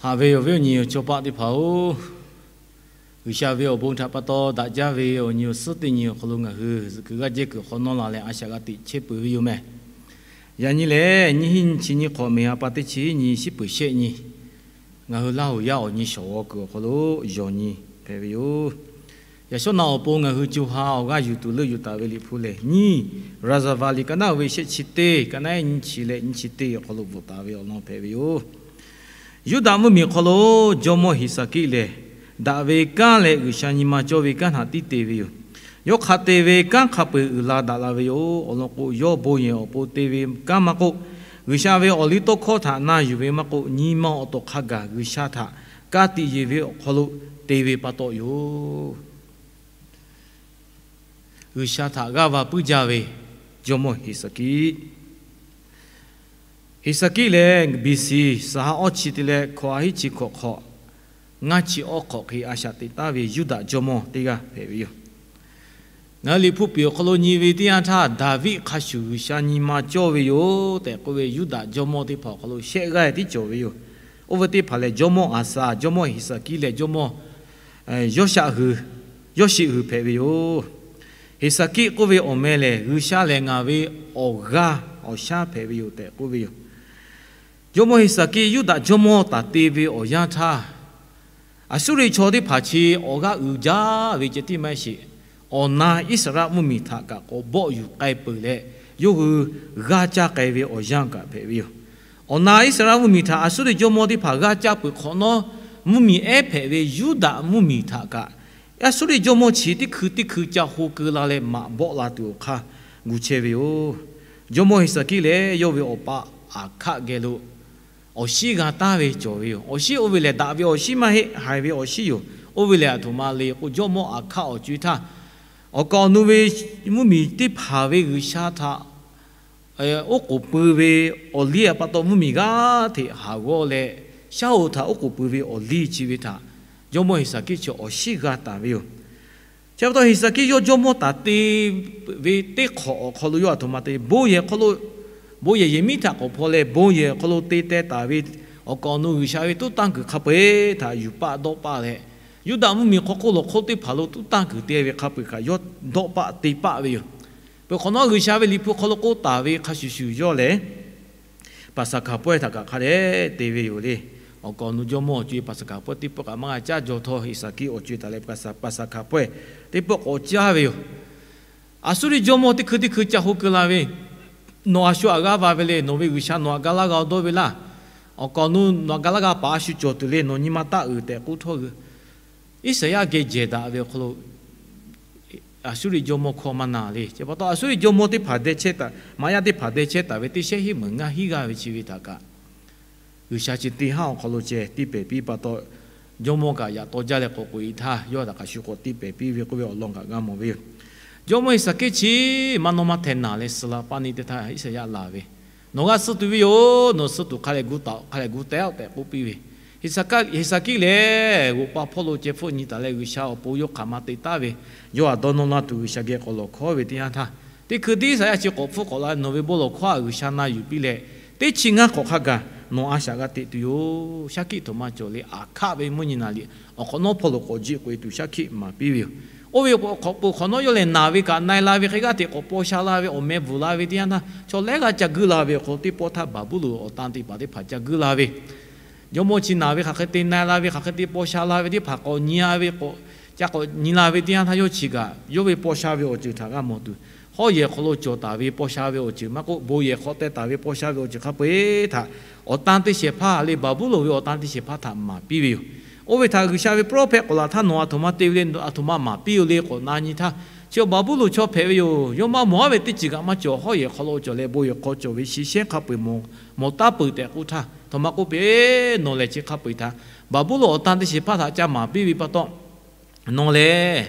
Haꞈ ve awˬ viˉ awˬ nyi awˬ chawˇ paˆ teˇ hpaˍ-oˬ, G'uiˬsha ve awˬ bon htaꞈ pa taw daꞈ jaˇ ve awˬ nyi awˬ suhˉ teˇ nyi awˬ hk'aw lo ngaˬ hui zuhꞈ kuiˬ g'aˇ jehˇ kuiˬ hk'awꞈ nawˉ la leh a shaꞈ g'a teꞈ chehˇ peuˬ ve yoˬ mehˬ. Yaꞈ nyi lehˬ, nyiˇ hinˉ nyiˇ chi nyiˇ hk'awꞈ, meˬ ha pa teˇ chi nyiˇ, shiˉ peuˍ shehˆ nyi, ngaˬ hui Laˇ huˍ yaˇ awˬ nyi shawˍ g'aw kuiˬ awˬ hk'aw lo yawˬ nyi hpehꞈ ve yoˬ. Yaꞈ shawˉ naꞈ awˬ pon ngaˬ hui co ha awˬ g'aˇ yuˬ tuˬ leuˆ yuˬ taˍ ve Liꞈ hpu lehˬ, nyiˇ Raˍzaˍvaˍ liꞈ ka naˉ ve shehˆ chi teˇ, ka naˉ nyiˇ chi leh nyiˇ chi teˇ awˬ hk'aw lo bvuhꞈ taˍ ve awˬ lawn hpehꞈ ve yoˬ. Yuˇdaꞈ mvuhˇmiˬ hk'aw lo jawˇmawˇ Heˍsaˍkiˆ lehˬ, daꞈ ve kanˉ leh G'uiˬsha nyi ma cawˇ ve kanˉ htaꞈ tiˉ te ve yoˬ. Yawˇ hk'a te ve kanˉ hk'a peu-eˬ uiˍ la daꞈ la ve yoˬ. Awˬ lawn k'o, yawˇ bon yehˬ awˬ pon te ve kanˉ maˇ k'oˆ, G'uiˬsha ve awˬliˇtawˇhkawˇ htaꞈ na yuˬ ve maˇ k'oˆ, nyi ma awˬ to hk'a gaˬ G'uiˬsha htaꞈ ka tiꞈ yeˬ ve awˬ hk'aw lo te ve pa taw yoˬ. G'uiˬsha htaꞈ g'aˇ va puiˉ jaˇ ve jawˇmawˇ Heˍsaˍkiˆ. Heˍsaˍkiˆ lehˬ, B C saˍ ha awˇ chi te leh hkawꞈ ha hiˉ chi hkawꞈ hk'awꞈ, ngaˇ chi awˇ hk'awꞈ hk'e a shaꞈ teꞈ taˍ ve Yuˇdaꞈ jawˇmawˇ teˇ g'aˇ hpehꞈ ve yoˬ. Ngaˬ hui Liꞈ hpu piˍ awˬ hk'aw lo nyi ve teˇ yanˇ htaˇ, Daˍviˆ hk'a shuˍ G'uiˬsha nyi ma cawˇ ve yoˬ tehꞈ k'oˆ ve Yuˇdaꞈ jawˇmawˇ teˇ hpaˍ awˬ hk'aw lo shehˆ g'aˇ tiˉ cawˬ ve yoˬ. Oˇ ve teˇ hpaˍ lehˬ, jawˇmawˇ Aˍsaˍ, jawˇmawˇ Heˍsaˍkiˆ leh jawˇmawˇ Yawˇshaꞈ hui, Yawˇsheꞈ hui hpehꞈ ve yoˬ. Heˍsaˍkiˆ k'oˆ ve awˬ meh lehˬ, G'uiˬsha lehˬ ngaˬ ve awˬ g'aˇ awˬ shaˉ hpehꞈ ve yoˬ tehꞈ k'oˆ ve yoˬ. Jawˇmawˇ Heˍsaˍkiˆ Yuˇdaꞈ jawˇmawˇ taˍ te ve awˬ yanˇ htaˇ, Aˍsuˇriˆ chaw teˇ hpaˍ chi awˬ g'aˇ uiˍ jaˇ ve ceh tiˉ maˇ heˆ sheˍ, awˬ na Iˉsaˍreˍlaˆ mvuhˇmiˬ htaꞈ kaꞈ k'awꞈ bawˆ yuˬ k'ai peuˬ leh, yawˇ hui g'aˇ caˇ k'ai ve awˬ yanˇ kaꞈ hpehꞈ ve yoˬ. Awˬ na Iˉsaˍreˍlaˆ mvuhˇmiˬ htaꞈ Aˍsuˇriˆ jawˇmawˇ teˇ hpaˍ g'aˇ caˇ peuˬ hk'awꞈ nawˉ, mvuhˇmiˬ ehˉ hpehꞈ ve Yuˇdaꞈ mvuhˇmiˬ htaꞈ kaꞈ Aˍsuˇriˆ jawˇmawˇ chi teˇ hkui teˇ hkui ca ho keu la leh maꞈ bawˆ la tuˬ awˬ hk'aˇ gu chehˇ ve yoˬ. Jawˇmawˇ Heˍsaˍkiˆ lehˬ, yawˇ ve awˬ pa Aˍhkaˆ geh lo awˬ shinˉ g'a taˉ ve cawˬ ve yoˬ. Awˬ shinˉ oˇ ve lehˬ, daꞈ ve awˬ shinˉ maˇ heˆ, haiˬ ve awˬ shinˉ yoˬ. Oˇ ve lehˬ, aˬ htoꞈ ma le k'o, jawˇmawˇ Aˍhkaˆ awˬ co-e htaˇ, awˬ kaˍ awˬ nu ve mvuhˇmiˬ teˇ hpaˍ ve G'uiˬsha htaꞈ oˉ k'oˍ pui ve awˬ liˇ a pa taw, mvuhˇmiˬ g'aˇ hteꞈ haˍ g'awˇ leh, shaˉ hoꞈ htaꞈ oˉ k'oˍ pui ve awˬ liˇ chi ve htaꞈ jawˇmawˇ Heˍsaˍkiˆ chi awˬ shinˉ g'a taˍ ve yoˬ. Chi pa taw, Heˍsaˍkiˆ yawˇ jawˇmawˇ taˍ te ve teˇ hk'awꞈ awˬ hk'aw lo yawˇ aˬ htoꞈ ma te, bon yehˬ hk'aw lo, bon yehˬ yehˬ miˉ htaꞈ k'awꞈ hpaw leh, bon yehˬ awˬ hk'aw lo te teh taˍ ve awˬ kaˍ awˬ nu G'uiˬsha ve tuˉ tanˇ kuiˬ hk'a peu-eˬ htaꞈ yuˬ paˆ dawˆ paˆ leh, Yuˇdaꞈ mvuhˇmiˬ hk'aw hk'oˆ lawˬ hk'oˆ teˇ hpaˍ lo tuˉ tanˇ kuiˬ te ve hk'a peu-eˬ kaꞈ yawˇ dawˆ paˆ te paˆ ve yoˬ. Peuˬ hk'awꞈ nawˉ, G'uiˬsha ve Liꞈ hpu hk'aw lo k'oˆ taˍ ve hk'a shuˍ shuˍ yawˇ lehˬ, Paˍsaˍhkaˍ pawehˇ htaꞈ kaꞈ hk'a dehꞈ te ve yoˬ le. Awˬ kaˍ awˬ nu jawˇmawˇ awˬ co-e Paˍsaˍhkaˍ pawehˇ teˇ pawˆ kaꞈ maˇ g'a caˇ jaw htawˇ, Heˍsaˍkiˆ awˬ co-e taˍ leh Paˍsaˍhkaˍ pawehˇ teˇ pawˆ k'awꞈ caˇ ve yoˬ. Aˍsuˇriˆ jawˇmawˇ teˇ hkui teˇ hkui ca ho keu la ve, Nawˬ a shu aꞈ g'aˇ va ve le. Nawˬ ve G'uiˬsha nawˬ aꞈ ga laˇ g'a dawˇ ve laˇ. Awˬ kaˍ awˬ nu nawˬ aꞈ ga laˇ g'a paˍ a shu cawˬ tuˬ le. Nawˬ nyi ma taˇ uiˍ tehꞈ k'oˆ htawˇ, Iˉsaˍyaˆ geh jehˬ daꞈ ve awˬ hk'aw lo Aˍsuˇriˆ jawˇmawˇ hkawˇ maˇ na le. Chi pa taw, Aˍsuˇriˆ jawˇmawˇ teˇ hpaˍ deh chehˇ taˍ, maꞈ yaˇ teˇ hpaˍ deh chehˇ taˍ ve teˇ shehˉ hiˉ meunˍ ngaˇ hiˉ g'aˇ ve chi ve htaꞈ kaꞈ, G'uiˬsha chi teˇ haˉ awˬ hk'aw lo ceh tiˇ pehˍ piˇ pa taw, jawˇmawˇ kaꞈ yaꞈ taw jaˇ leh k'awꞈ k'oꞈ-e htaˇ, yawˇ htaꞈ kaꞈ shu k'awꞈ tiˇ pehˍ piˇ ve k'oˆ ve awˬ lawn kaꞈ g'a mawˬ ve yoˬ. Jawˇmawˇ Heˍsaˍkiˆ chi maˇ nawˇ maˇ hteh naˬ leh suh la paˇ neˇ teˇ htaˇ, Iˉsaˍyaˆ laˬ ve, Nawˬ g'aˇ suh tuˬ ve yoˬ. Nawˬ suh tuˬ hk'a leh gu taˍ-oꞈ, hk'a leh gu teh-oꞈ tehꞈ k'oˆ piˇ ve, Heˍsaˍkiˆ lehˬ g'oꞈ pa hpawˇ lo ceh hpfuhˆ nyi taˍ leh G'uiˬsha awˬ pon yawˇ hk'aˬ ma te taˍ ve, yawˇ aꞈ dawˇ nawˇ laˇ tuˬ G'uiˬsha geh k'awꞈ lawˬ hkawˉ ve teˇ yanˇ htaˇ, teˇ hkui tiˉ Iˉsaˍyaˆ chi k'awꞈ hpfuhˆ k'awꞈ la, Nawˬ ve bon lawˬ hkawˉ aꞈ G'uiˬsha na yuˬ piˇ leh, teˇ chi ngaˇ hk'awꞈ hk'a gaˬ nawˬ a shaꞈ g'a teꞈ tuˬ yoˬ. Shaˉ hkiˆ htoꞈ ma cawˬ le. Aˍhkaˆ ve mvuhˇ nyi naˍ riˍ awˬ hk'awꞈ nawˉ hpawˇ lo k'awꞈ jiˆ k'oꞈ-e tuˬ shaˉ hkiˆ maˍ piˇ ve yoˬ. Oˇ ve k'o, hk'awꞈ peuˬ hk'awꞈ nawˉ yawˇ lehˬ naˬ ve kaꞈ na-e la ve hk'e g'aˇ hteꞈ k'awꞈ paw sha la ve, awˬ meh bvuhˬ la ve teˇ yanˇ htaˇ, chaw lehˉ g'aˇ ca guiˇ la ve awˬ hk'aw lo teˇ pawˆ htaˇ Baˍbuˍlonˍ awˬ tan teˇ hpaˍ teˇ hpaˍ ca guiˇ la ve, jawˇmawˇ chi naˬ ve hk'aˬ hk'e te na-e la ve, hk'aˬ hk'e te paw sha la ve teˇ hpaˍ k'awꞈ nyi-a ve k'o, ca k'awꞈ nyi la ve teˇ yanˇ htaˇ, yawˇ chi kaꞈ yawˇ ve paw sha ve awˬ ceuˬ htaꞈ g'a mawˬ tuˬ, hawˉ yehˬ hk'aw lo cawˬ taˍ ve paw sha ve awˬ ceuˬ maˇ k'oˆ, bon yehˬ hk'aw teh taˍ ve paw sha ve awˬ ceuˬ hk'a peu-eˬ htaꞈ awˬ tan teˇ shehˍ hpaˇ le, Baˍbuˍlonˍ ve awˬ tan teˇ shehˍ hpaˇ htaꞈ maˍ piˇ ve yoˬ. Oˇ ve htaꞈ G'uiˬsha ve prophet k'awꞈ laˬ htaˇ, Nawˬ aˬ htoꞈ ma te ve le, aˬ htoꞈ ma maˍ piˇ-oˬ le k'awꞈ na nyi htaˇ, chi Baˍbuˍlonˍ chaw hpehꞈ ve yoˬ. Yawˇ maˇ mawˬ-aˉ ve teˇ ceuˬ kaꞈ maˇ cawˬ. Hawˉ yehˬ hk'aw lo cawˬ leh bon yehˬ hk'aw cawˬ ve shi shehnˉ hk'a peu-eˬ mawˬ taˉ peuˬ tehꞈ k'oˆ htaˇ, htoꞈ ma k'oˆ piˇ, Nawˬ lehˬ chi hk'a peu-eˬ htaꞈ Baˍbuˍlonˍ awˬ tan teˇ shehˍ hpaˇ htaꞈ ca maˍ piˇ ve pa taw, nawˬ lehˬ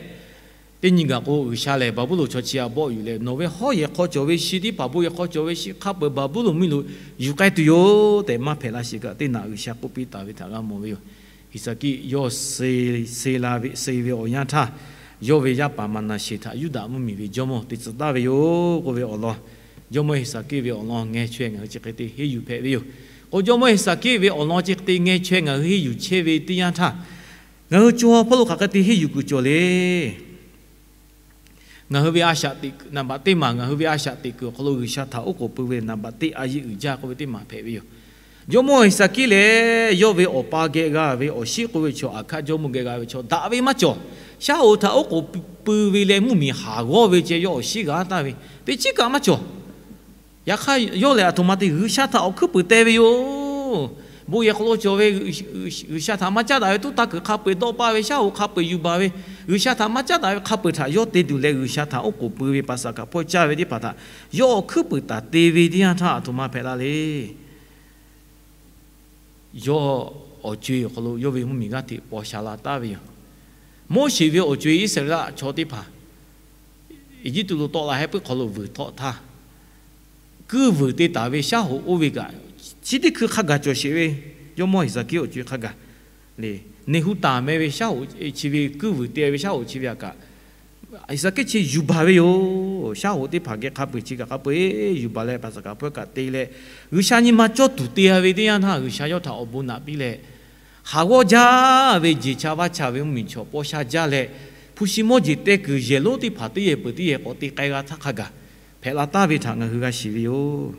teˇ nyi gaˬ k'o, G'uiˬsha lehˬ Baˍbuˍlonˍ chaw chi aꞈ bawˆ yuˬ leh, nawˬ ve hawˉ yehˬ hk'aw cawˬ ve shi teˇ hpaˍ, bon yehˬ hk'aw cawˬ ve shi hk'a peu-eˬ Baˍbuˍlonˍ mvuhˇmiˬ lo yuˬ k'ai tuˬ yoˬ tehꞈ maˇ hpehꞈ laˇ sheˍ kaꞈ, teˇ naꞈ G'uiˬsha k'oˆ piˇ taˍ ve htaꞈ g'a mawˬ ve yoˬ. Heˍsaˍkiˆ yawˇ suh la ve, suh ve awˬ yanˇ htaˇ, yawˇ ve yaˇ paˍ Maˍnaˍsheˍ htaꞈ Yuˇdaꞈ mvuhˇmiˬ ve jawˇmawˇ te tcuh taˍ ve yoˬ k'oˆ ve awˬ lawn, jawˇmawˇ Heˍsaˍkiˆ ve awˬ lawn ngeh chaweh ngaˬ hui chi hk'e te henˇ yuˬ hpehꞈ ve yoˬ. K'o, jawˇmawˇ Heˍsaˍkiˆ ve awˬ lawn chi hk'e te ngeh chaweh ngaˬ hui henˇ yuˬ chehˇ ve teˇ yanˇ htaˇ, ngaˬ hui co ha hpawˇ lo hk'aˬ hk'e te henˇ yuˬ kuiˬ cawˬ le. Ngaˬ hui ve a shaꞈ teꞈ kuiˬ, naˍ baꞈ teˇ maˬ ngaˬ hui ve a shaꞈ teꞈ kuiˬ awˬ hk'aw lo G'uiˬsha htaꞈ oˉ k'oˍ pui ve naˍ baꞈ teˇ a yeˇ uiˍ jaˇ k'oˆ ve teˇ maˬ hpehꞈ ve yoˬ. Jawˇmawˇ Heˍsaˍkiˆ lehˬ, yawˇ ve awˬ pa geh g'a ve awˬ shiˉ k'oˆ ve chaw, Aˍhkaˆ jawˇmawˇ geh g'a ve chaw, daꞈ ve maˇ cawˬ. Shaˉ hoꞈ htaꞈ oˉ k'oˍ pui ve leh mvuhˇmiˬ haˍ g'awˇ ve ceh yawˇ awˬ shiˉ g'a taˍ ve teˇ chiˉ kaꞈ maˇ cawˬ. Yaꞈ hk'aˇ, yawˇ lehˬ aˬ htoꞈ ma te G'uiˬsha htaꞈ awˬ hkuiˉ puiˍ teh ve yoˬ. Bon yehˬ hk'aw lo cawˬ ve G'uiˬsha htaꞈ maˇ caˉ daꞈ ve tuˉ tanˇ kuiˬ hk'a peu-eˬ dawˇ paˇ ve, shaˉ hoꞈ hk'a peu-eˬ yuˬ baˬ ve, G'uiˬsha htaꞈ maˇ caˉ daꞈ ve hk'a peu-eˬ htaꞈ yawˇ te tuˬ leh G'uiˬsha htaꞈ oˉ k'oˍ pui ve Paˍsaˍhkaˍ hpawˇ caˇ ve teˇ hpaˍ htaꞈ yawˇ awˬ hkuiˉ puiˍ taˍ te ve teˇ yanˇ htaˇ, aˬ htoꞈ ma hpehꞈ la le. Yawˇ awˬ co-e awˬ hk'aw lo yawˇ ve mvuhˇmiˬ g'aˇ hteꞈ paw sha la taˍ ve yoˬ. Moˉseˍ ve awˬ co-e Iˉsaˍreˍlaˆ chaw teˇ hpaˍ Eˇjiˇtuꞈ lo tawˆ la heh puiˉ hk'aw lo vuiˬ htawˆ htaˇ, kuiˇ vuiˬ te taˍ ve shaˉ hoꞈ oˇ ve kaꞈ, chi teˇ hkui hk'a gaˬ cawˬ sheˍ ve, jawˇmawˇ Heˍsaˍkiˆ awˬ co-e hk'a gaˬ le. Neˍhuˍtaˍ meh ve shaˉ hoꞈ chi ve, kuiˇ vuiˬ te ve shaˉ hoꞈ chi ve aꞈ kaꞈ, Heˍsaˍkiˆ chi yuˬ baˬ ve yoˬ. Shaˉ hoꞈ teˇ hpaˍ geh hk'a peu-eˬ chi kaꞈ hk'a peu-eˬ yuˬ baˬ leh, Paˍsaˍhkaˍ hpawˇ kaꞈ te leh, G'uiˬsha nyi ma cawˇ tuˬ te-a ve teˇ yanˇ htaˇ, G'uiˬsha yawˇ htaꞈ awˬ bon naꞈ piˇ leh, haˍ g'awˇ jaˇ ve jeˬ chaˇ vaˇ chaˇ ve mvuhˇmiˬ chaw paw sha jaˇ leh, hpu shi mawˇ jeˬ teh kuiˬ yehˬ lonˉ teˇ hpaˍ teˇ yehˬ peuˬ teˇ yehˬ k'awꞈ te k'ai g'a htaˇ hk'a gaˬ hpehꞈ la taˍ ve htaꞈ ngaˬ hui g'a shiˍ ve yoˬ.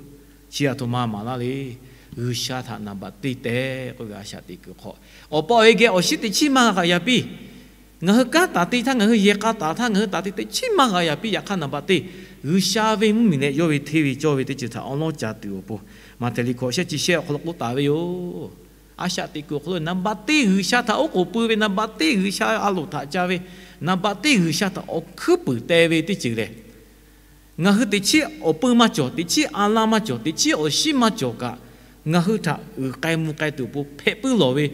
Chi aˬ htoꞈ ma maˍ laˇ le. G'uiˬsha htaꞈ naˍ baꞈ teˇ tehꞈ k'oˆ ve a shaꞈ teꞈ kuiˬ hk'aw, awˬ pa awˬ e geh awˬ shiˉ teˇ chiˉ maˇ g'a k'aꞈ yaꞈ piˇ. Ngaˬ hui kanˉ taˍ te htaˇ, ngaˬ hui yehˬ k'a taˍ htaˇ, ngaˬ hui taˍ te teˇ chiˉ maˇ g'a yaꞈ piˇ. Yaꞈ hk'aˇ naˍ baꞈ teˇ, G'uiˬsha ve mvuhˇmiˬ leh yawˇ ve hteˇ ve cawˇ ve teˇ ceuˬ htaꞈ awˉ lawˉ ca tuˬ awˬ pon, Maꞈhtehˍ liꞈ hkawꞈ shehˆ chi shehˆ awˬ hk'aw lo k'oˆ taˍ ve yoˬ. A shaꞈ teꞈ kuiˬ awˬ hk'aw lo naˍ baꞈ teˇ G'uiˬsha htaꞈ oˉ k'oˍ pui ve, naˍ baꞈ teˇ G'uiˬsha a loˍ htaꞈ ca ve, naˍ baꞈ teˇ G'uiˬsha htaꞈ awˬ hkuiˉ puiˍ teh ve teˇ ceuˬ lehˬ, ngaˬ hui teꞈ chiˉ awˬ puiˇ maˇ cawˬ, teꞈ chiˉ a laˇ maˇ cawˬ, teꞈ chiˉ awˬ shiˉ maˇ cawˬ kaꞈ, ngaˬ hui htaꞈ uiˍ k'ai mvuh k'ai tuˬ awˬ pon hpehꞈ puiˉ lawˬ ve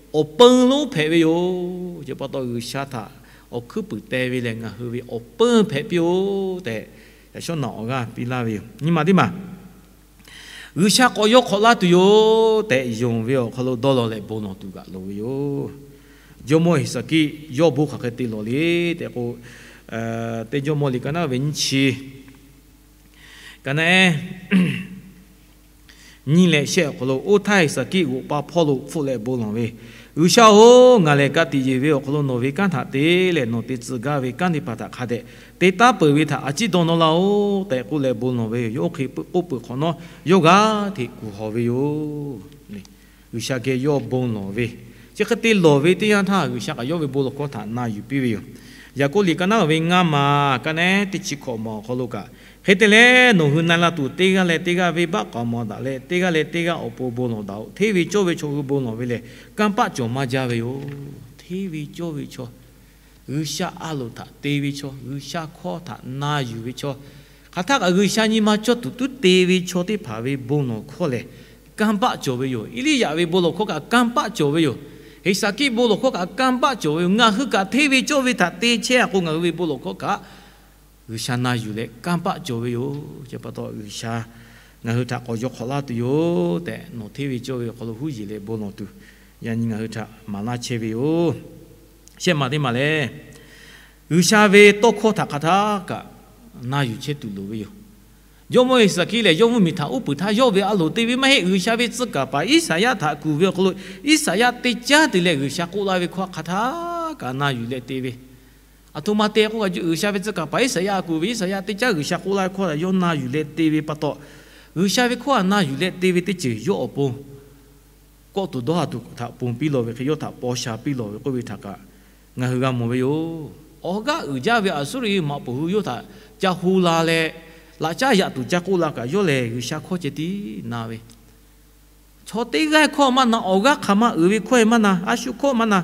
awˬ peun lonˉ hpehꞈ ve yoˬ. Chi pa taw G'uiˬsha htaꞈ awˬ hkuiˉ puiˍ teh ve lehˬ, ngaˬ hui ve awˬ peun hpehꞈ piˇ-oˆ tehꞈ, yaꞈ shawˉ naꞈ awˬ g'aˇ piˇ laˇ ve yoˬ. Nyi ma teˇ maˬ, G'uiˬsha k'awꞈ yawˇ hk'awꞈ laˇ tuˬ yoˬ tehꞈ, yonˍ ve awˬ hk'aw lo dawˇ law leh bon lawˬ tuˬ kaꞈ loˍ ve yoˬ. Jawˇmawˇ Heˍsaˍkiˆ yawˇ bon hk'aˬ hk'e te lawˬ le tehꞈ k'o, teˇ Jawˇmawˇ liꞈ ka naˉ ve nyiˇ chi, ka naˉ eˉ nyiˇ leh shehˆ awˬ hk'aw lo, oˇ htaˇ Heˍsaˍkiˆ g'oꞈ pa hpawˇ lo hpfuhˆ leh bon lawˬ ve, G'uiˬsha-oˬ, ngaˬ lehˬ ka tiꞈ yeˬ ve awˬ hk'aw lo nawˬ ve kanˉ htaꞈ te leh nawˬ te tcuh gaˇ ve kanˉ teˇ hpaˍ htaꞈ hk'a dehꞈ te taˉ peuˬ ve htaꞈ a ciˉ dawˇ nawˇ laˇ-oˆ tehꞈ k'oˆ leh bon lawˬ ve yoˬ. Yawˇ oˇ hk'e k'oˆ peuˬ hk'awꞈ nawˉ, yawˇ g'aˇ hteꞈ kuˬ hawˬ ve yoˬ. G'uiˬsha geh yawˇ bon lawˬ ve, chi hk'e te lawˬ ve teˇ yanˇ htaˇ, G'uiˬsha kaꞈ yawˇ ve bon lawˬ hkawˇ htaꞈ na yuˬ piˇ ve yoˬ. Yaˍkoˆ liꞈ ka naˉ ve ngaˇ maˬ, ka naˉ eˉ teˇ chi hkawꞈ maˬ awˬ hk'aw lo kaꞈ, hk'e te leh nawˬ hui na la tuˬ teˇ g'aˇ leh teˇ g'aˇ venˇbaˆ k'aoˍ mawˬ daꞈ leh, teˇ g'aˇ leh teˇ g'aˇ awˬ pon bon lawˬ daꞈ-oꞈ. Hteˇ ve cawˇ ve chaw hui bon lawˬ ve lehˬ, kanˇ paˆ cawˬ maˇ jaˇ ve yoˬ. Hteˇ ve cawˇ ve chaw, G'uiˬsha a loˍ htaꞈ te ve chaw, G'uiˬsha hkawˇ htaꞈ na yuˬ ve chaw, hk'aˬ htaˇ kaꞈ G'uiˬsha nyi ma cawˇ tuˬ tuˉ te ve chaw teˇ hpaˍ ve bon lawˬ hkawˇ lehˬ, kanˇ paˆ cawˬ ve yoˬ. Eˇliˇyaꞈ ve bon lawˬ hkawˇ kaꞈ kanˇ paˆ cawˬ ve yoˬ. Heˍsaˍkiˆ bon lawˬ hkawˇ kaꞈ kanˇ paˆ cawˬ ve yoˬ. Ngaˬ hui kaꞈ hteˇ ve cawˇ ve htaꞈ te chehˇ-a k'o, ngaˬ hui ve bon lawˬ hkawˇ kaꞈ G'uiˬsha na yuˬ leh kanˇ paˆ cawˬ ve yoˬ. Chi pa taw G'uiˬsha ngaˬ hui htaꞈ k'awꞈ yawˇ hk'awꞈ laˇ tuˬ yoˬ tehꞈ, nawˬ hteˇ ve cawˇ ve awˬ hk'aw lo huˉ yeˬ leh bon lawˬ tuˬ, yaꞈ nyi ngaˬ hui htaꞈ maˍ laˇ chehˇ ve yoˬ. Shehˆ maˬ teˇ maˬ lehˬ, G'uiˬsha ve tawˇ hkawˇ htaꞈ hk'aˬ htaˇ kaꞈ na yuˬ chehˇ tuˬ loˍ ve yoˬ. Jawˇmawˇ Heˍsaˍkiˆ lehˬ, yawˇ mvuhˇmiˬ htaꞈ uˉ peunˍ htaˇ yawˇ ve a loˍ te ve maˇ heˆ. G'uiˬsha ve tcuh kaˍ paˍ Iˉsaˍyaˆ htaꞈ kuˬ ve awˬ hk'aw lo, Iˉsaˍyaˆ teˇ caˉ te leh G'uiˬsha k'oˆ laˇ ve hkawˇ hk'aˬ htaˇ kaꞈ na yuˬ leh te ve, aˬ htoꞈ ma te k'o, G'uiˬsha ve tcuh kaˍ paˍ Iˉsaˍyaˆ kuˬ ve, Iˉsaˍyaˆ teˇ caˉ G'uiˬsha k'oˆ laˇ ve hkawˇ htaꞈ yawˇ na yuˬ leh te ve pa taw, G'uiˬsha ve hkawˇ htaꞈ na yuˬ leh te ve teˇ ceuˬ yawˇ awˬ pon kawˆ tuˬ dawˇ ha tuˬ htaꞈ ponˬ piˇ lawˬ ve hk'e, yawˇ htaꞈ paw sha piˇ lawˬ ve k'oˆ ve htaꞈ kaꞈ ngaˬ hui g'a mawˬ ve yoˬ. Awˬ g'aˇ uiˍ jaˇ ve Aˍsuˇriˆ maꞈ poˍ hui yawˇ htaꞈ ca hu la leh, laꞈ caˉ yaꞈ tuˬ ca k'oˆ la kaꞈ, yawˇ lehˬ G'uiˬsha hkawˇ ceh tiˉ na ve, chaw teˇ g'aˇ hkawˇ maˇ na, awˬ g'aˇ hk'aˬ ma uiˍ ve hkawˇ maˇ na, a shu hkawˇ maˇ na,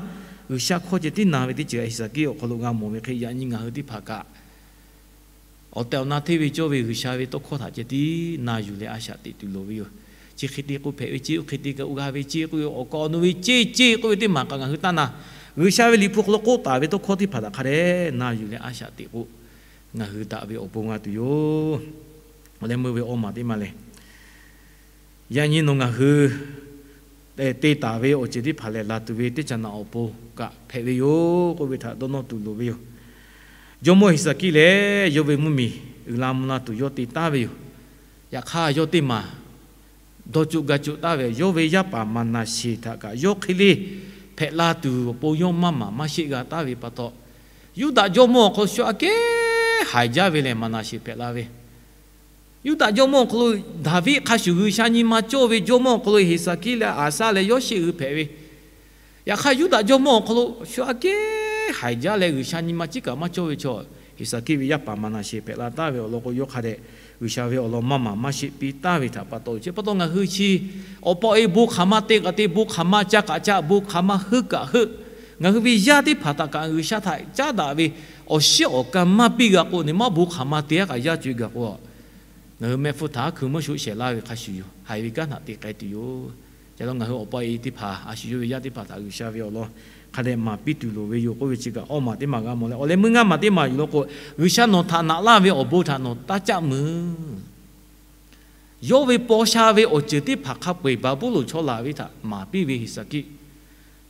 G'uiˬsha hkawˇ ceh tiˉ na ve teˇ ceuˬ Heˍsaˍkiˆ awˬ hk'aw lo g'a mawˬ ve hk'e, yaꞈ nyi ngaˬ hui teˇ hpaˍ kaꞈ awˬ tehˬ awˬ na hteˇ ve cawˇ ve G'uiˬsha ve tawˇ hkawˇ htaꞈ ceh tiˉ na yuˬ leh a shaꞈ teꞈ tuˬ loˍ ve yoˬ. Chi hk'e te k'o hpehꞈ ve ceˇ, oˇ hk'e te kaꞈ oˇ g'a ve ceˇ k'oˆ ve, awˬ kaˍ awˬ nu ve ceˇ ceˇ k'oˆ ve teˇ maˬ kaꞈ ngaˬ hui taˇ na. G'uiˬsha ve liꞈ hpu hk'aw lo k'oˆ taˍ ve tawˇ hkawˇ teˇ hpaˍ htaꞈ hk'a dehꞈ na yuˬ leh a shaꞈ teꞈ k'o, ngaˬ hui daꞈ ve awˬ pon g'a tuˬ yoˬ. Awˬ leh meuˇ ve awˬ maˬ teˇ maˬ lehˬ, yaꞈ nyi nawˬ ngaˬ hui te taˍ ve awˬ ceuˬ teˇ hpaˍ lehˬ, laˬ tuˬ ve teˇ caꞈ naꞈ awˬ pon kaꞈ hpehꞈ ve yoˬ k'oˆ ve htaꞈ dawˇ nawˇ tuˬ loˍ ve yoˬ. Jawˇmawˇ Heˍsaˍkiˆ lehˬ, yawˇ ve mvuhˇmiˬ uiˍ la mvuh la tuˬ yawˇ te taˍ ve yoˬ. Yaꞈ hk'aˇ, yawˇ teˇ maˬ dawˇ coˆ gaˇ coˆ taˍ ve yawˇ ve yaˇ paˍ Maˍnaˍseˍ htaꞈ kaꞈ yawˇ hk'e le hpehꞈ la tuˬ awˬ pon yawˇ maˇ maˍ maˇ sheˆ g'a taˍ ve pa taw, Yuˇdaꞈ jawˇmawˇ awˬ hk'aw lo shu aꞈ kehˉ haiˬ jaˇ ve lehˬ Maˍnaˍseˍ hpehꞈ la ve. Yuˇdaꞈ jawˇmawˇ awˬ hk'aw lo Daˍviˆ hk'a shuˍ G'uiˬsha nyi ma cawˇ ve jawˇmawˇ awˬ hk'aw lo Heˍsaˍkiˆ leh Aˍsaˆ leh Yawˇsheˆ hui hpehꞈ ve. Yaꞈ hk'aˇ Yuˇdaꞈ jawˇmawˇ awˬ hk'aw lo shu aꞈ kehˉ haiˬ jaˇ leh G'uiˬsha nyi ma ciˉ kaꞈ maˇ cawˇ ve chaw, Heˍsaˍkiˆ ve yaˇ paˍ Maˍnaˍseˍ hpehꞈ la taˍ ve awˬ lawn k'o, yawˇ hk'a dehꞈ G'uiˬsha ve awˬ lawn maˇ maˍ maˇ sheˆ piˇ taˍ ve htaꞈ pa taw, chi pa taw ngaˬ hui chi awˬ pa awˬ e bon hk'aˬ ma te kaꞈ te, bon hk'aˬ ma ca kaꞈ ca, bon hk'aˬ ma heuˆ kaꞈ heuˆ, ngaˬ hui ve yaˇ teˇ hpaˍ htaꞈ kaꞈ G'uiˬsha htaꞈ caˉ daꞈ ve awˬ shiˉ awˬ ka maˇ piˇ g'a k'o, neˇ maˇ bon hk'aˬ ma te aˉ kaꞈ yaˇ co e gaˬ k'o, ngaˬ hui mehˆ hpfuhˇ htaꞈ hkui meuˇ shoˆ shehˍ laˇ ve hk'a shuˍ yoˬ. Haiˬ ve kanˉ htaꞈ te k'ai tuˬ yoˬ. Ca lo ngaˬ hui awˬ pa awˬ e teˇ hpaˍ a shu yawˇ ve yaˇ teˇ hpaˍ htaꞈ G'uiˬsha ve awˬ lawn hk'a dehꞈ maˍ piˇ tuˬ loˍ ve yoˬ k'oˆ ve chi kaꞈ awˇ maˬ teˇ maˬ g'a mawˬ leh, awˬ leh meuˇ ngaˇ maˬ teˇ maˬ yuˬ law k'o, G'uiˬsha nawˬ htaꞈ naꞈ laˇ ve awˬ bon htaꞈ nawˬ taˇ caˆ mui. Yawˇ ve paw sha ve awˬ ceuˬ teˇ hpaˍ hk'a peu-eˬ Baˍbuˍlonˍ chaw laˬ ve htaꞈ maˍ piˇ ve Heˍsaˍkiˆ,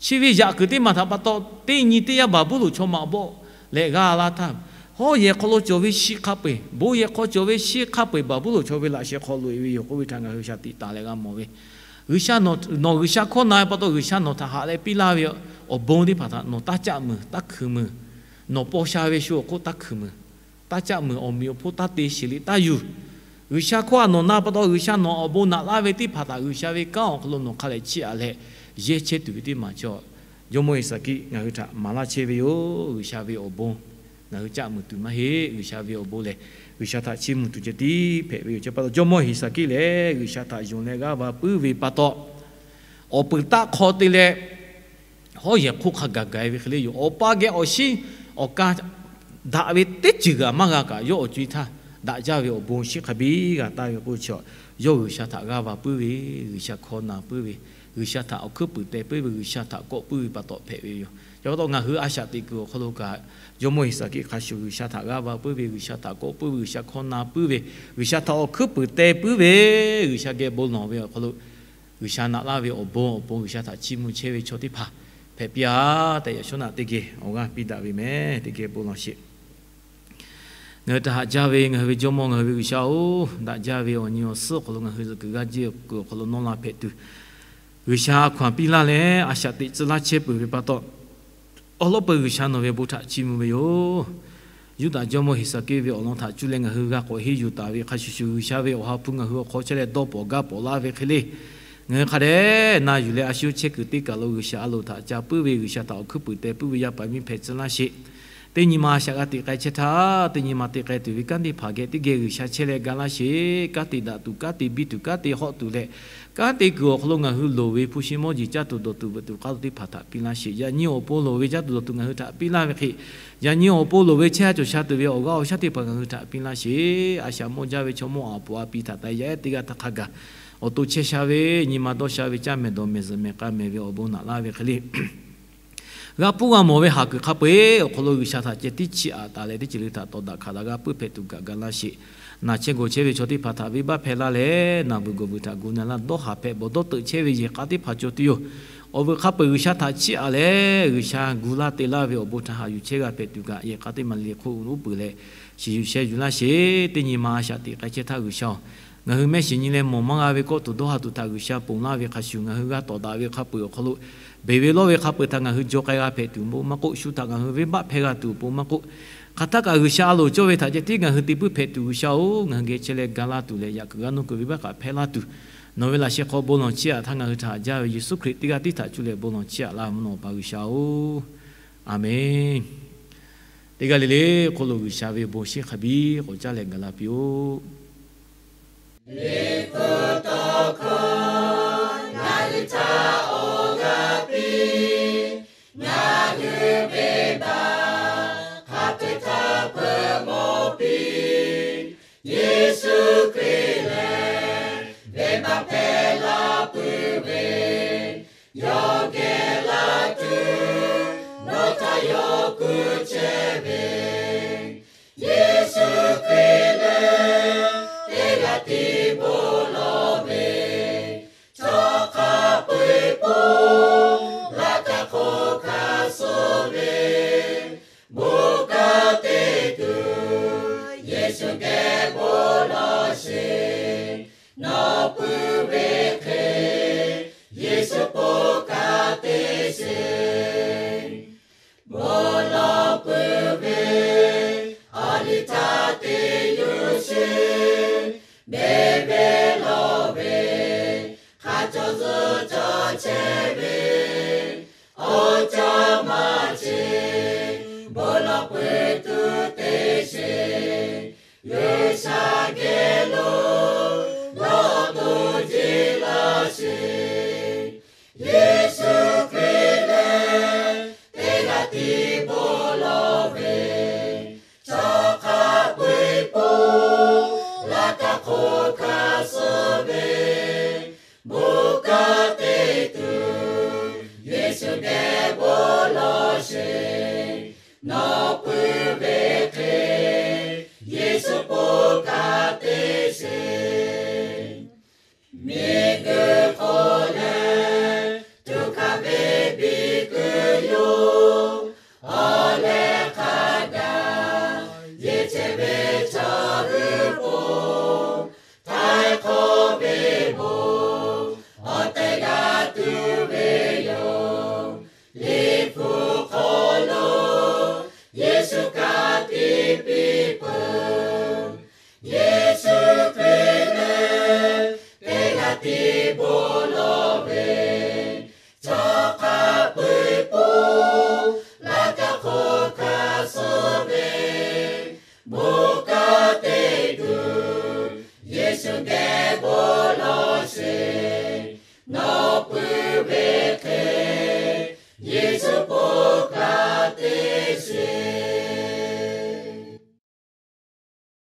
chi ve yaꞈ kuiˬ teˇ maˬ htaꞈ pa taw, teˇ nyi teˇ yanˇ Baˍbuˍlonˍ chaw maꞈ bawˆ leh g'a la htaˇ, hawˉ yehˬ hk'aw lo cawˬ ve shi hk'a peu-eˬ, bon yehˬ hk'aw cawˬ ve shi hk'a peu-eˬ Baˍbuˍlonˍ chaw ve laꞈ sheh hk'aw loꞈ e ve yoˬ k'oˆ ve htaꞈ ngaˬ hui shaˍ tiꞈ taˍ leh g'a mawˬ ve. G'uiˬsha nawˬ, nawˬ G'uiˬsha hkawˇ na ve pa taw, G'uiˬsha nawˬ htaꞈ haꞈ leh piˇ laˇ ve awˬ bon teˇ hpaˍ htaꞈ nawˬ taˇ caˆ mui, taˇ hkui mui. Nawˬ paw sha ve shu awˬ hk'oˆ taˇ hkui mui, taˇ caˆ mui, awˬ meꞈ awˬ hponˇ taˇ te sheˍ liꞈ taˇ yuˬ. G'uiˬsha hkawˇ a nawˬ na pa taw, G'uiˬsha nawˬ awˬ bon naꞈ laˇ ve teˇ hpaˍ htaꞈ G'uiˬsha ve kanˉ awˬ hk'aw lo nawˬ hk'a leh chiˇ aꞈ leh yehˇ chehˇ tuˬ ve teˇ maˬ chaw, jawˇmawˇ Heˍsaˍkiˆ ngaˬ hui htaꞈ maˍ laˇ chehˇ ve yoˬ. G'uiˬsha ve awˬ bon ngaˬ hui caˆ mui tuˬ maˇ heˆ. G'uiˬsha ve awˬ bon lehˬ, G'uiˬsha htaꞈ chiˇ mui tuˬ ceh tiˉ hpehꞈ ve yoˬ. Chi pa taw jawˇmawˇ Heˍsaˍkiˆ lehˬ G'uiˬsha htaꞈ yonˍ leh g'aˇ va puiˉ ve pa taw, awˬ peuˬ taˆ hk'aw te leh hawˉ yehˬ hk'oˆ hk'a gaˬ gaˬ e ve hk'e le yoˬ. Awˬ pa geh awˬ shiˉ awˬ ka daꞈ ve teˇ ceuˬ g'aꞈ maˇ g'a kaꞈ, yawˇ awˬ co e htaˇ daꞈ jaˇ ve awˬ bon shinˉ hk'a biˇ g'a taˍ ve k'oˆ chi, yawˇ G'uiˬsha htaꞈ g'aˇ va puiˉ ve, G'uiˬsha hkawˇ na puiˉ ve, G'uiˬsha htaꞈ awˬ hkuiˉ puiˍ teh puiˉ ve, G'uiˬsha htaꞈ kawˆ puiˉ ve pa taw hpehꞈ ve yoˬ. Chi pa taw ngaˬ hui a shaꞈ teꞈ kuiˬ awˬ hk'aw lo kaꞈ, jawˇmawˇ Heˍsaˍkiˆ hk'a shuˍ G'uiˬsha htaꞈ g'aˇ va puiˉ ve, G'uiˬsha htaꞈ kawˆ puiˉ ve, G'uiˬsha hkawˇ na puiˉ ve, G'uiˬsha htaꞈ awˬ hkuiˉ puiˍ teh puiˉ ve, G'uiˬsha geh bon lawˬ ve awˬ hk'aw lo G'uiˬsha naꞈ laˇ ve awˬ bon awˬ pon G'uiˬsha htaꞈ chiˇ mvuh chehˇ ve chaw teˇ hpaˍ hpehꞈ piˇ-a tehꞈ, yaꞈ shawˉ naꞈ teˇ geh awˬ g'aˇ piˇ daꞈ ve meh. Teˇ geh bon lawˬ sheˍ. Ngaˬ hui htaꞈ haꞈ jaˇ ve ngaˬ hui ve Jawˇmawˇ, ngaˬ hui ve G'uiˬsha-oˬ, daꞈ jaˇ ve awˬ nyi awˬ suhˉ awˬ hk'aw lo ngaˬ hui zuhꞈ kuiˬ g'aˇ jeˇ kuiˬ awˬ hk'aw lo nawˇ la hpehꞈ tuˬ, G'uiˬsha hkawˇ piˇ laˇ leh a shaꞈ teꞈ tcuh laˇ chehˇ peuˬ ve pa taw, awˬ lawˉ peuˬ G'uiˬsha nawˬ ve bon htaꞈ chiˇ mvuh ve yoˬ. Yuˇdaꞈ jawˇmawˇ Heˍsaˍkiˆ ve awˬ lawn htaꞈ cuˇ leh ngaˬ hui g'a k'awꞈ henˇ yuˬ taˍ ve hk'a shuˍ shuˍ, G'uiˬsha ve awˬ ha hpu ngaˬ hui awˬ hk'aw chehˇ leh dawˇ pawˍ gaˇ pawˍ laˇ ve hk'e le, ngaˬ hui hk'a dehꞈ na yuˬ leh a shu chehˇ kuiˬ teˇ kaˬ lo G'uiˬsha a loˍ htaꞈ ca puiˉ ve, G'uiˬsha htaꞈ awˬ hkuiˉ puiˍ teh puiˉ ve yaˇ paˍ miˇ hpehꞈ tcuh laˇ sheˍ. Teˇ nyi ma a shaꞈ g'a teꞈ k'ai chehˇ htaˇ, teˇ nyi ma te k'ai tuˬ ve kanˉ teˇ hpaˍ geh teˇ geh G'uiˬsha chehˇ leh ga laˇ sheˍ. Kanˉ te daꞈ tuˬ, kanˉ te biˇ tuˬ, kanˉ te hawˆ tuˬ leh, kanˉ te kuiˬ awˬ hk'aw lo ngaˬ hui loˍ ve hpu shi mawˇ jeˬ caˇ tuˬ dawˬ tuˬ veuꞈ tuˬ k'aˇ lo teˇ hpaˍ htaꞈ piˇ laˇ sheˍ. Yaꞈ nyi awˬ pon loˍ ve caˇ tuˬ dawˬ tuˬ ngaˬ hui htaꞈ piˇ laˇ ve hk'e, yaꞈ nyi awˬ pon loˍ ve chehˇ ha cawˬ sha tuˬ ve awˬ g'aˇ awˬ shaˉ teˇ hpaˍ ngaˬ hui htaꞈ piˇ laˇ sheˍ. A shaꞈ mawˇ jaˇ ve chaw mawˇ aˬ poˍ a pi htaꞈ taˍ yaˇ ehˉ teˇ g'aˇ htaˇ hk'a gaˬ awˬ to chehˇ sha ve, nyi ma dawˇ sha ve, caˇ mehˍ dawˬ mehˍ zuhꞈ mehˍ k'a mehˍ ve awˬ bon naꞈ laˇ ve hk'e le, g'a pfuhˇ g'a mawˬ ve haˍ kuiˬ hk'a peu-eˬ awˬ hk'aw lo G'uiˬsha htaꞈ ceh tiˉ chiˇ aꞈ taˍ leh, teˇ ceuˬ le htaꞈ tawˍ daꞈ hkaꞈ daꞈ g'a puiˉ hpehꞈ tuˬ kaꞈ ga laˇ sheˍ. Naˬ chehˇ gawˬ chehˇ ve chaw teˇ hpaˍ htaꞈ venˇbaˆ hpehˇ laˇ leh, naˬ vuiˬ gawˬ vuiˬ htaꞈ gu na laˇ, dawˇ haˍ hpehꞈ bawˬ dawˇ teuꞈ chehˇ ve yehˬ k'a teˇ hpaˍ cawˬ tuˬ yoˬ. Awˬ vuiˬ hk'a peu-eˬ G'uiˬsha htaꞈ chiˇ aꞈ leh, G'uiˬsha gu laˇ te laˇ ve awˬ bon htaꞈ haꞈ yuˬ chehˇ g'a hpehꞈ tuˬ kaꞈ, yehˬ k'a teˇ maˬ le hk'oˆ uˉ peunˍ leh shiˍ yuˬ sheh yuˬ laˇ sheˍ. Teˇ nyi ma a shaꞈ teꞈ k'ai chehˇ htaˇ G'uiˬsha-oˬ, ngaˬ hui mehˆ shiˍ nyi leh mawˬ maˇ g'a ve kawˆ tuˬ dawˇ ha tuˬ htaꞈ G'uiˬsha ponˬ laˇ ve hk'a shuˍ, ngaˬ hui g'a tawˍ daꞈ ve hk'a peu-eˬ awˬ hk'aw lo beˬ ve lawˇ ve hk'a peu-eˬ htaꞈ ngaˬ hui jaw k'ai g'a hpehꞈ tuˬ awˬ pon maˇ k'oˆ, shu htaꞈ ngaˬ hui venˇbaˆ hpehˇ g'a tuˬ awˬ pon maˇ k'oˆ, hk'aˬ htaˇ kaꞈ G'uiˬsha a loˍ cawˇ ve htaꞈ ceh tiˉ ngaˬ hui te puiˉ hpehꞈ tuˬ, G'uiˬsha-oˬ, ngaˬ hui geh chehˇ leh ga laˇ tuˬ leh, yaꞈ kuiˬ g'a nuˇ kuiˬ venˇbaˆ kaꞈ hpehˇ laˇ tuˬ, nawˬ ve laꞈ sheh hk'aw bon lawˬ chiˇ aꞈ htaˇ ngaˬ hui htaꞈ haꞈ jaˇ ve Yeˍsuˆ Hkriꞈ teˇ g'aˇ tiˉ htaꞈ cuˇ leh bon lawˬ chiˇ aꞈ laˇ mvuhˇ naw Awˬ pa G'uiˬsha-oˬ, Aˍmenˍ. Teˇ g'aˇ le le hk'oˆ lo G'uiˬsha ve bon shinˉ hk'a biˇ k'awꞈ caˇ leh gaˬ la piˇ-oˆ. Liꞈ hpu tawˇ hkawˇ ngaˬ hui htaꞈ awˬ g'aˇ piˇ, ngaˬ hui venˇbaˆ hk'a peu-eˬ htaꞈ peuˬ mawˬ piˇ. Yeˍsuˆ Hkriꞈ lehˬ venˇbaˆ hpehˇ la puiˉ ve, yawˇ geh laˇ tuˬ nawˬ htaꞈ yawˇ kuˬ chehˇ ve, Yeˍsuˆ Hkriꞈ lehˬ teˇ g'aˇ tiˉ bon lawˬ ve, chaw hk'a peu-eˬ pon laˇ htaˇ hk'oˆ hkanˍ suh ve, bon kanˉ te tuˬ Yeˍsuˆ geh bon lawˬ sheˍ. Nawˬ puiˉ ve sheˍ. Bon lawˬ peuˬ ve awˬ liˇ htaˇ te yuˬ sheˍ. Beˇ ve lawˬ ve hk'a cawˬ zuhˆ cawˬ chehˇ ve awˬ ceuˬ maˇ cheˇ, bon lawˬ peuˬ tuˬ te sheˍ. G'uiˬsha geh lo lawˬ tuˬ jiˇ laˇ sheˍ. Yeˍsuˆ Hkriꞈ lehˬ teˇ g'aˇ tiˉ bon lawˬ ve, chaw hk'a peu-eˬ pon laˇ taˇ hk'oˆ hkanˍ suh ve, bon kanˉ te tuˬ Yeˍsuˆ geh bon lawˬ sheˍ. Nawˬ pui ve hk'e Yeˍsuˆ pon kanˉ te sheˍ. Miˬ